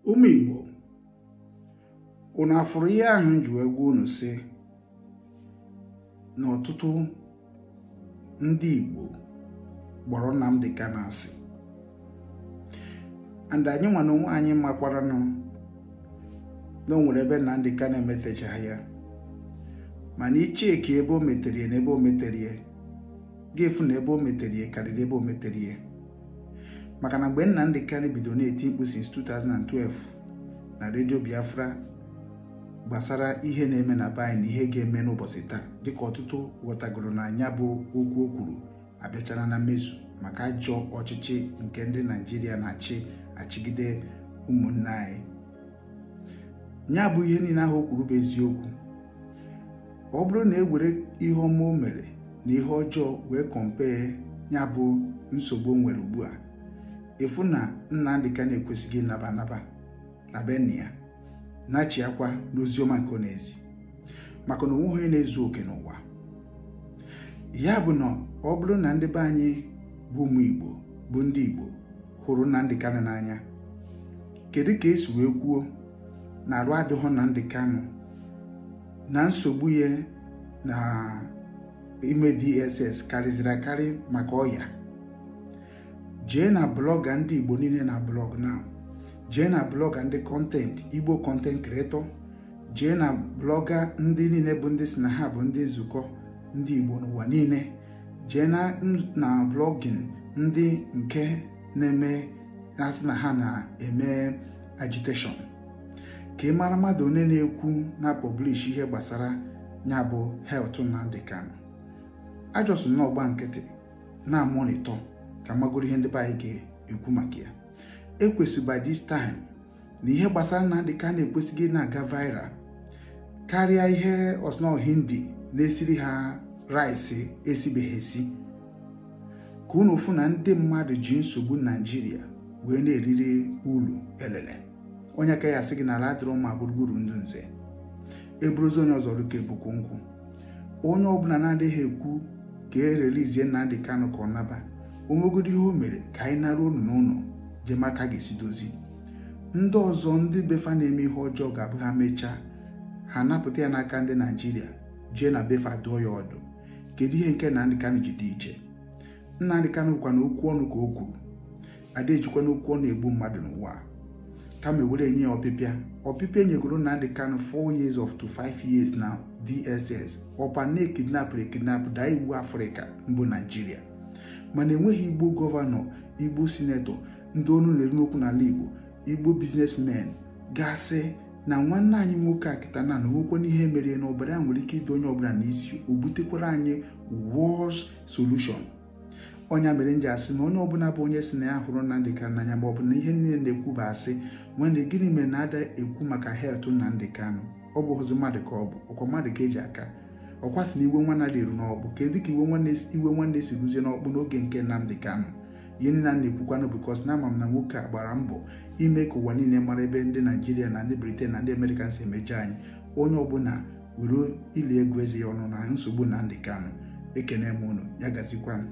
Ụmụ Igbo, unu afụrụ ihe ahụ m ji wee gwa unu sị na ọtụtụ ndị Igbo kpọrọ Nnamdi Kanu asị, and anyị nwa na onwe anyị makwaranụ na o nwere ebe Nnamdi Kanu emetechaghị ya, mana icheki ebe o metere ya na ebe o metere ya, ga-efu na ebe o metere ya karịrị ebe o metere ya. Maka na mgbe Nnamdi Kanu bidoro na-eti mkpu since 2012 na Radio Biafra gbasara ihe na-eme na be anyị na ihe ga-eme n'ụbọchị taa, dịka ọtụtụ ghọtagoro na anya bụ okwu o kwuru abịachara na mmezu maka ajọ ọchịchị nke ndị Naijiria na-achị achịgide ụmụnne anyị. Ya bụ ihe niile ahụ o kwuru bụ eziokwu. Ọ bụrụ na e were ihe ọma o mere na ihe ọjọọ wee compare ya bụ nsogbu o nwere ugbu a, efu na Nnamdi Kanu ekwesịghị ịnaba anaba na be nna ya, na-achịakwa n'oziọma nke ọ na-ezi, maka na onweghị onye na-ezu oke n'ụwa. Ya bụ na ọ bụrụ na ndị be anyị bụ ụmụ Igbo bụ ndị Igbo hụrụ Nnamdi Kanu n'anya, kedu ka esi wee kwuo na arụ adịghị Nnamdi Kanu na nsogbu ya na ime DSS karịziri akarị maka ọya? Jee na blogger ndị Igbo niile na blog now, jee na blogger ndị content Igbo content creator, jee na blogger ndị niile bụ ndị si na ha bụ ndị nzukọ ndị Igbo n'ụwa niile, jee na blogging ndị nke na-eme asị na ha na-eme agitation, ka ị mara mmadụ onye na-ekwu na publish ihe gbasara ya bụ health Nnamdi Kanu. Ajọsụ n'ọgba nkịtị na-amonitor ka magoro ihe ndị be anyị ga-ekwu maka ya. Ekwesị by this time na ihe gbasara Nnamdi Kanu ekwesịghị na-aga viral karịa ihe osno Hindi na-esiri ha rice esibeghị esi, ka unu fụ na ndị mmadụ ji nsogbu Naijiria wee na-eriri ulu elele. Onye ka ya asị gị na ala adịrọ mma gburugburu ndụ nze eburuzi onye ọzọ rụka ebukwu nkwụ. Onye ọbụla na-adịghị ekwu ka e releasie Nnamdi Kanu ka ọ naba, onwegodo ihe o mere ka anyị nara unu n'ụlọ jee maka ga-esi dozi. Ndị ọzọ ndị befa na-eme ihe ọjọọ ga-abụ ha mechaa ha napụta ya n'aka ndị Naijiria, jee na befa dụọ ya ọdụ. Kedu ihe nke Nnamdi Kanu ji dị iche? Nnamdi Kanu bụkwa na okwu ọnụ ka o kwuru, ada ejikwa n'okwu ọnụ egbu mmadụ n'ụwa, kama ewere enye ya ọpịpịa. Ọpịpịa nyegoro Nnamdi Kanu 4 years of to 5 years na DSS, ọpa na-ekidnapụrụ ekidnapụ daa iwu Afrịka mbụ Naijiria. Mana enweghị Igbo governor, Igbo senator, ndị ọnụ na-eru n'okwu n'ala Igbo, Igbo businessmen gasị na nwanne anyị nwoke a kịta na nwekwa n'ihe mere na ọbara ya nwere ike ịdị onye ọbụla n'isi, o butekwara anyị worst solution. Ọnya mere m ji asị na onye ọbụla bụ onye si na ya hụrụ Nnamdi Kanu n'anya, ma ọ bụ na ihe niile na-ekwu bụ asị, nwanne gịnị mere na ada ekwu maka health Nnamdi Kanu? Ọ bụ ozi mmadụ ka ọ bụ, ọkwa mmadụ ka eji aka ọkwa sị na iwe nwanne dị eru n'ọkpụ. Kedu ka iwe nwanne si ruzie n'ọkpụ n'oge nke Nnamdi Kanu? Ihe niile a na-ekwukwanụ because na ama m na nwoke a gbara mbọ ime ka ụwa niile mara ebe ndị Naijiria na ndị Britain na ndị Amerịka si emeje anyị. Onye ọbụla were ili ego eze ya ọnụ na nsogbu Nnamdi Kanu. Ekene m unu, ya gazikwanụ.